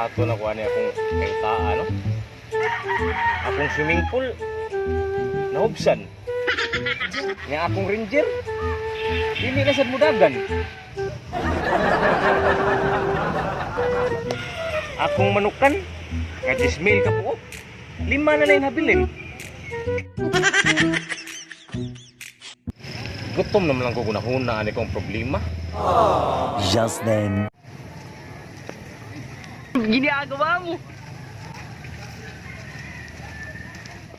bato na kuha niya akong kayutaan, no? Akong swimming pool, nahubsan. Nga akong ranger, hindi na sad mudagan. Akong manukan, nga 10,000 ka po. 5 na lang habilin. Gutom naman lang ko kunahuna ani kong problema. Just then. Ginagawa mo.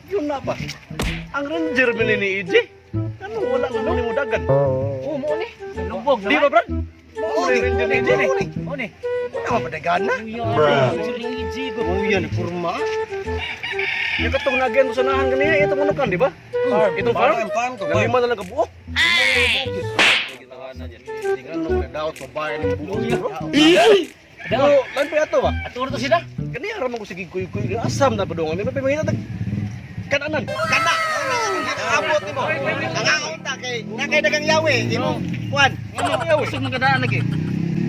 Yun na ba? Ang ranger ba ni EJ? Ano, wala naman ni mudagan. Oo, mo ni. Lubog, di ba, Brad? Oo, ni ranger ni EJ ni. Oo, ni. Wala ka madagan na. Ranger ni EJ ko. Oo, yan, purma. Yung katong nagayan mo sa nahan kanina, ito mo nakan, di ba? Itong farm? Ng 5 na lang kabuok. Hindi nga nung nadaot sa bayan ng buong bro. Pero, lain pa yato ba? Ato na to sila? Kaniya raman ko sige kuy-kuy. Asam na pa doon. May pamahina kananan. Kana! Nakakabot ni mo. Nangangunta kay nakay dagang yawe. Di mo, Juan. Ano yawe? Gusto magadaan lagi.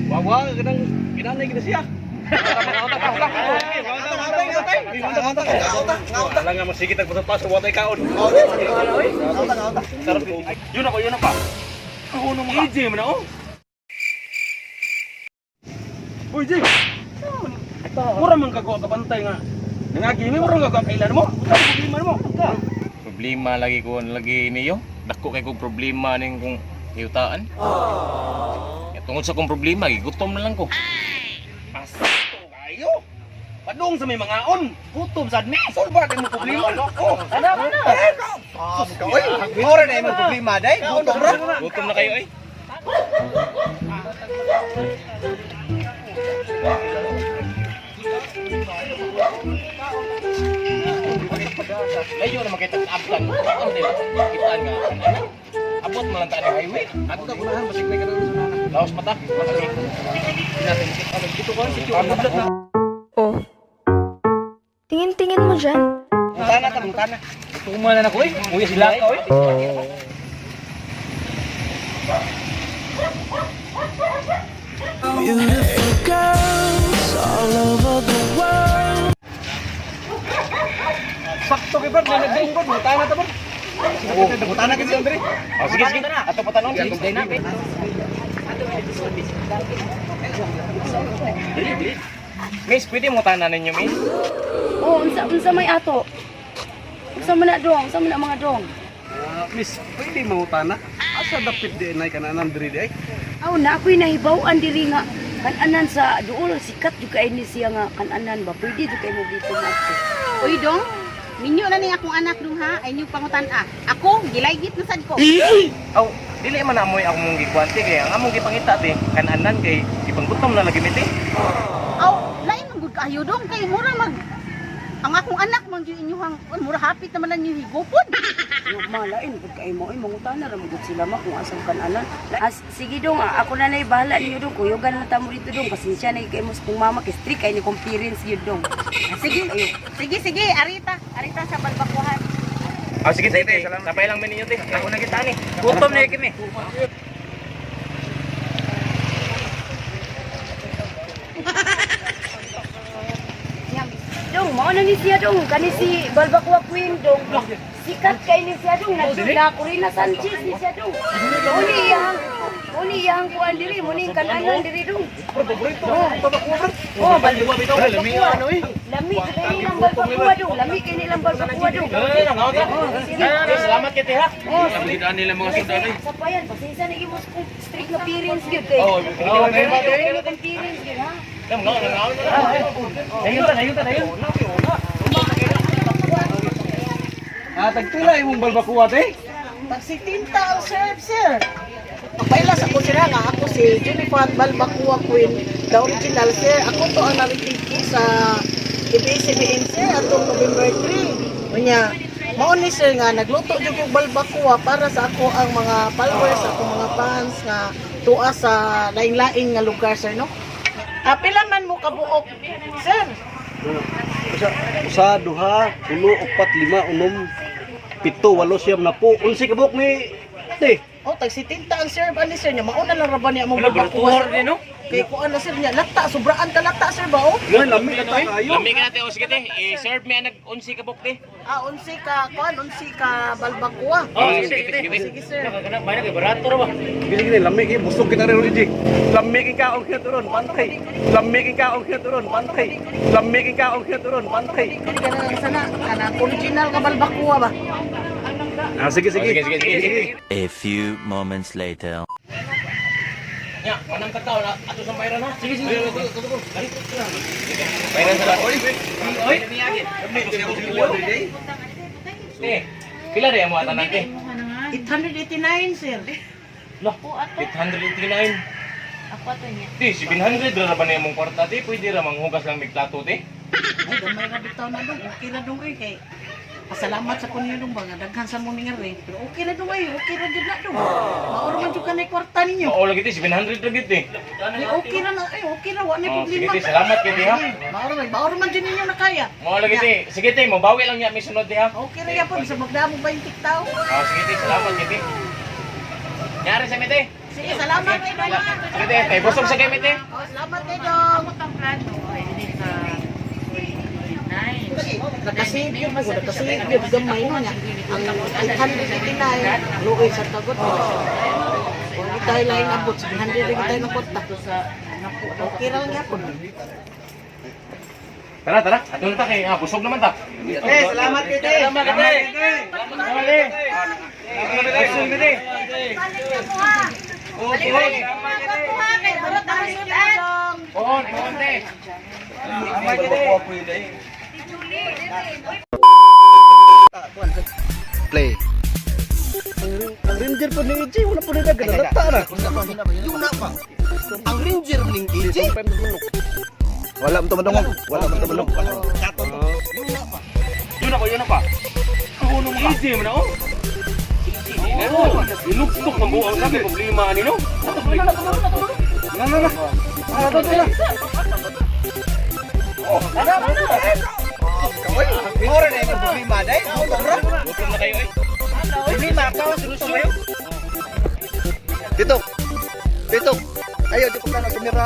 Wawa, ganang ginanay gina siya. Wala nga masigit ang pasok watay kaon. Sarap yun. Yun ako pa. Ano mo ka? EJ mo na oh. Uy, Jay! Mura man kagawa ka bantay nga. Nangagimi mo rin kagawa kailan mo. Ano problema mo? Problema lagi ko lagi niyo. Dako kay kong problema ning kong hiyutaan. Tungod sa kong problema, gutom na lang ko. Pasto kayo! Padung sa may mga on! Gutom sad mi! Solba din mo problema! Oh! Ano? Uy! Mura na yung problema, day! Gutom ra! Gutom na kayo, ay! Layo na makita sa ablan. Ano din? Kitaan nga. Abot mo lang taan ng highway. Ato ka kunahan, basiklay ka na sa nana. Laos mata. Dito ko, dito. Oh. Tingin-tingin mo dyan. Mutana ta, mutana. Tumanan ako eh. Uya sila ka eh. Beautiful girls all over the world. Sakto kay Brad, nagdingkod. Mutana ta, Brad. Mutana ka siya, Andre. Sige, sige. Ato patanon. Sige na. Miss, pwede mutana ninyo, Miss? Oh, unsa may ato? Unsa man na dong? Unsa man na mga dong? Miss, pwede mangutana? Asa dapit di na kananan diri di ay? Aw na ako'y nahibaw-an diri nga kananan sa duol sikat jud kay ni siya nga kananan ba pwede jud kay mo dito na ako. Uy dong, ninyo na ni akong anak dong ha, ay niyo pangutan Ako, gilaygit na sad ko. Aw, dili man na amoy akong gikwante kay ang among gipangita ti kananan kay gipanggutom na lagi miti. Aw, lain ang good kayo dong kay mura mag ang akong anak man gyud inyong mura hapit naman na niyo higupod. Yung malain pud kay mo ay mangutana ra magud sila ma kung asang kananan. Sige dong, ako na nay bahala niyo dong kuyogan na tamo dito dong pasensya na kay mo kung mama kay strict kay ni experience yun dong. Sige, arita sa balbakuhan. Sige, sige. Sapay lang ninyo ti. Ako na kita ni. Gutom na kami. Dong, mao na ni siya dong, kani si Balbakwa Queen dong. Sikat kay ni siya dong, na Corina Sanchez ni siya dong. Uli yang kuan diri, muni kananan diri dong. Oh, Balbakwa bitaw. Lami ano eh. Lami kay ni Balbakwa dong, lami kay ni Balbakwa dong. Salamat kay ti ha. Oh, Nabalitaan nila mga sundalo. sapayan, pasensya na imos kung strict na parents gyud kay. Oh, parents gyud ha. Ayun. Tagpila imong balbakuwa te? Pagsitinta ang sir. Pagpailas ako sila nga ako si Jennifer Balbakua Queen, the original sir. Ako to ang naritiki sa ABS-CBN sir atong November 3. Unya, mao ni sir nga nagluto jud kog balbakua para sa ako ang mga followers, ako mga fans nga tuwa sa lain-lain nga lugar sir no. Pila man mo kabuok sir? Usa, duha, 3, 4, 5, 6, 7, 8, 9, 10. Unsi ka buok ni te? Oh, tagsitinta ang sir ani sir nya mauna lang ra ba niya mo balbakua? Kay kuan na sir niya, lata, sobraan ka lata sir ba oh? Ngayon, lamig na tayo. Lami ka natin, o sige te. I-serve me anag unsi ka bukti. Ah, unsi ka, kuan, unsi ka balbakwa. Sige sir. Gini-gini, lamig eh. Busog kita rin, Luigi. Lamig ka, ang turun, pantay. Lamig ka, ang turun, pantay. Lamig ka, ang turun, pantay. Kana sana, kana original ka balbakwa ba? Ah, sige, sige. Sige. A few moments later. Ya, manang kataw na ato sa bayran ha. Sige. Bayran sa oy. Oy. Eh, pila rin mo atan nante? 889 sir. Lah, 889. Ako to niya. Ti, 700 ra ba na imong kwarta ti? Pwede ra manghugas lang mig plato ti. Ay, gamay na bitaw na dong. Okay na dong eh. Kay pasalamat sa kunyo dong ba. Daghan sa mo nga rin. Pero okay na dong eh. Okay na dyan na dong. Mauro man dyan ka na yung kwarta ninyo. Oo lagi ti 700 lagi ti. Ay, okay na na. Ay, okay na. Wala na Oh, sige problema. ti, salamat kay ti ha. Mauro man dyan ninyo na kaya. Mo lagi ti. Sige ti, mabawi lang niya mi sunod ti ha. Okay na yan po. Sa magdamo 20 tao. Ah, sige ti, salamat kay ti. Nyari sa mi ti. Sige, salamat kay dong. Sige ti, kay busog sa kay mi ti. Oh, salamat kay dong. Nakasave yun mo. Nakasave yun. Gamay mo niya. Ang 889. Luoy sa tagot. Kung hindi tayo lang inabot. 700 rin tayo ng kwarta. Okay lang niya po. Tara, atun ta kay busog naman ta. Eh, salamat kay Te. Salamat kay ti. Salamat ti. Busog ni ti. Oo, pohon ti. Play. Ang ranger po ni EJ, wala po nila ganalata na. Ang ranger ning EJ. Wala mo tumadungog. Wala mo tumadungog. Yun na pa. Ang easy man ako. Iluktok ng buong sabi problema ni no. Ora na yung problema dai. Gutom na kayo eh. Problema ka sulusyon kayo. Titok. Titok. Ayo, di pagtanaw kamera.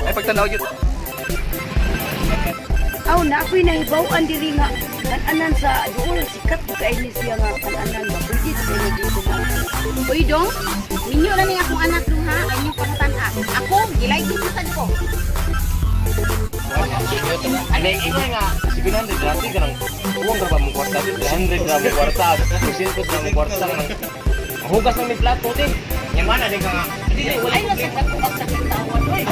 Ay, pagtanaw yun. Aw na ako'y nahibawan diri nga kananan sa doon sikat kay ni siya nga kananan ba pwede sa inyo dito ba. Uy dong, ninyo na ni akong anak dong ha, ay nyo pangutanan. Ako, gilay dito sa ko. Ano ingay nga 700 dati ka nang uwang ka ba mong kwarta 300 na mong kwarta 200 na mong kwarta nang hugas ng may plato din. Yang mana din ka nga. Ay, nasa ko sa katawan. Uy,